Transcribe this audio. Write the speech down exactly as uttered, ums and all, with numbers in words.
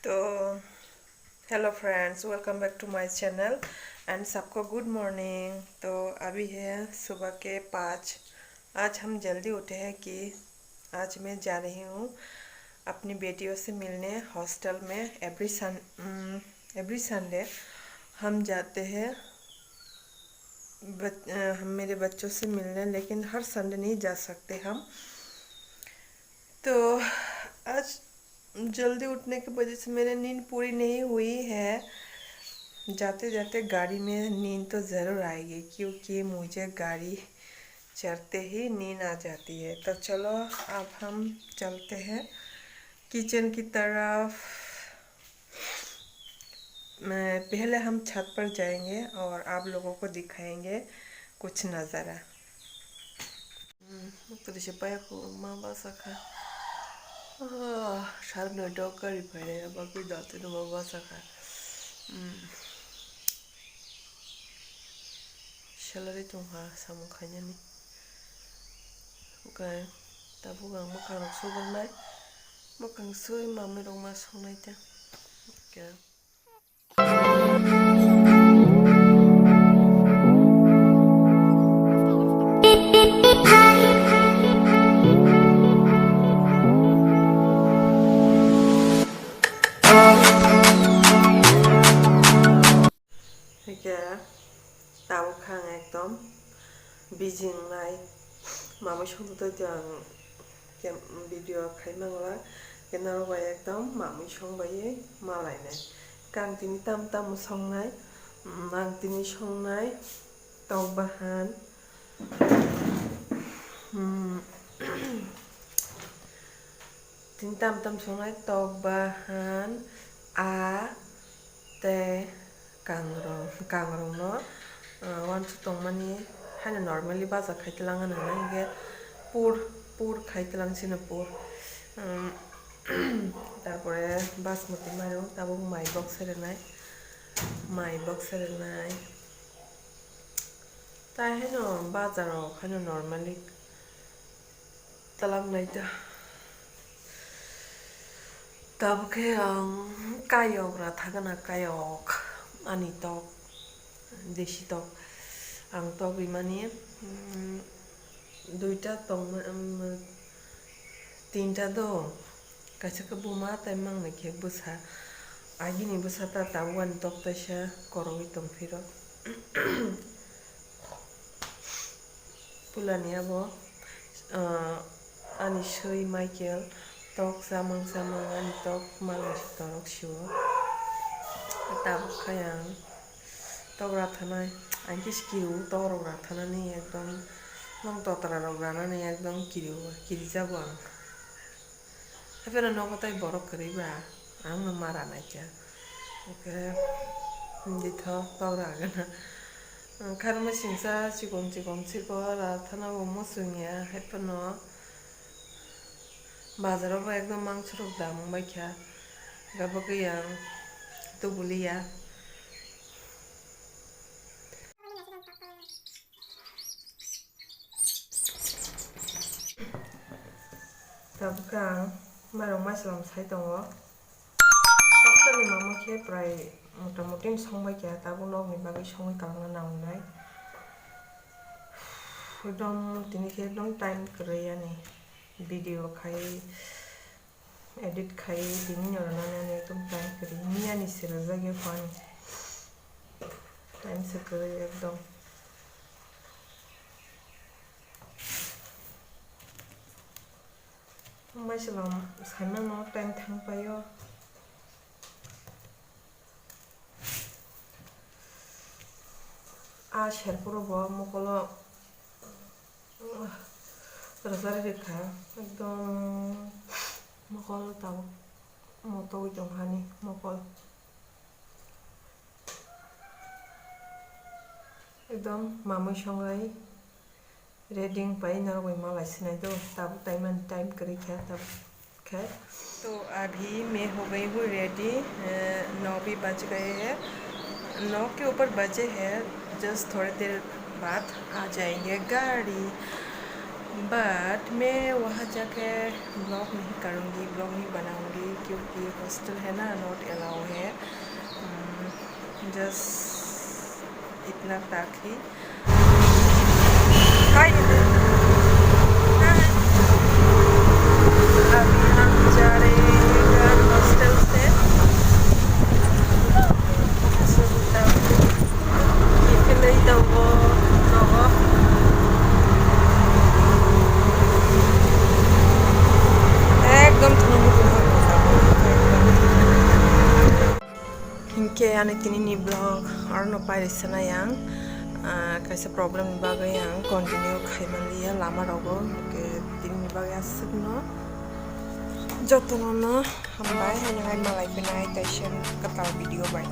तो hello friends, welcome back to my channel and सबको good morning. तो अभी है सुबह के पाँच। आज हम जल्दी उठे हैं कि आज मैं जा रही हूँ अपनी बेटियों से मिलने हॉस्टल में। एवरी सन एवरी संडे हम जाते हैं बच, अ, हम मेरे बच्चों से मिलने, लेकिन हर संडे नहीं जा सकते हम। तो आज जल्दी उठने की वजह से मेरी नींद पूरी नहीं हुई है। जाते जाते गाड़ी में नींद तो ज़रूर आएगी, क्योंकि मुझे गाड़ी चढ़ते ही नींद आ जाती है। तो चलो, अब हम चलते हैं किचन की तरफ। मैं, पहले हम छत पर जाएंगे और आप लोगों को दिखाएंगे कुछ नज़ारा। Hmm, mukti se paya ko ma basa kha. Ah, sar noi dok gari phainai, bagwi dati no ma basa kha. Hmm. Salary tong kha, samung khainani. Okay, tabuk ang mwkhang rok sujaknai. Mwkhang sui mamwi rok ma songnai ta. Okay. Hwnkhe tabuk kha ang ekdom busy wngnai, mamwi songwi tongwi tong ang. Khe video khai mangla, khe norok bai ekdom mamwi song baiwi malainai. Khe ang tini tam tam songnai, mm, ang tini songnai tok bahan, mm, tini tam tam songnai tok bahan, a, tei kangrong, kangrongno, ah, uansuk tongmani haino normally baja khai twlang ano hwnwi hwnkhe pur, pur khai twlang sino pur. Um, tarpore basmati mairung tabuk mai bok serenai, mai bok serenai. Tai haino bajarok haino normally twlang nai ta. Tabuk khe ang kayok ra thagana, kayok ani tok, desi tok. Ang tok rimani, mm, duita tongma, mm, tinta do. Kaisa khe buma tai mangnai khe bwsa. Agini bwsa ta tabuk ani tok taisa korogwi tongphiro. Pulani abo, ah, ani swi Michael tok chamang chamang ani tok malai torok sio. Tabuk khai ang tok rathanai, ang khe kiru tok rok rathanani ekdom, nong totra rok ranani ekdom kiru, kirijago ang. Hapheno nogo tai borok kwrwi ba, ang no mara naikha. Hwnkhe, dithok tok ragana. Kharma singsa chikon chikon chikon rathana bo muchung ya, hapheno bazaro bo ekdom mangso rok dam wng baikha. Gabagwi ang tubuliya. Tabuk khe ang mairok maisalam sai tongo. Hostel ni mama khe prai mota moti song bai kha, tabuk nok ni bagwi songwi kwlangna nangnai. Ekdom tini khe ekdom time kwrwi ani video khai. Edit khai tini no rwnani ani ekdom time kwrwi. Miya ni se rwjak ya phone. Time se kwrwi ekdom. Maisalam saimano time thang paio. A serpuro bo mokolo rwjak rikha, ekdom mokol tabuk motogwi tong hani mokol. Ekdom mamwi songrai ready wngpai norok bai malai sinai do, tabuk taimani time kwrwi kha tabuk. तो अभी मैं हो गई हूँ रेडी। नौ भी बज गए हैं। नौ के ऊपर बजे हैं। जस्ट थोड़ी देर बाद आ जाएंगे गाड़ी। But मैं वहाँ जाके ब्लॉग नहीं करूँगी, ब्लॉग नहीं बनाऊँगी, क्योंकि हॉस्टल है ना, नॉट अलाउ है। हम्म, जस्ट इतना तक ही। हाय। हाय। अभी हम जा रहे हैं घर हॉस्टल से। Ekdom thwngwi tongkha. Hinkhe ani tini ni vlog aro no pairwi sanai ang, ah, kaisa problem ni bagwi ang continue khai manliya lama rogo, hinkhe tini ni bagwi aswk no jotono no hambai, haino hai malai phinai taisa kwtal video bai.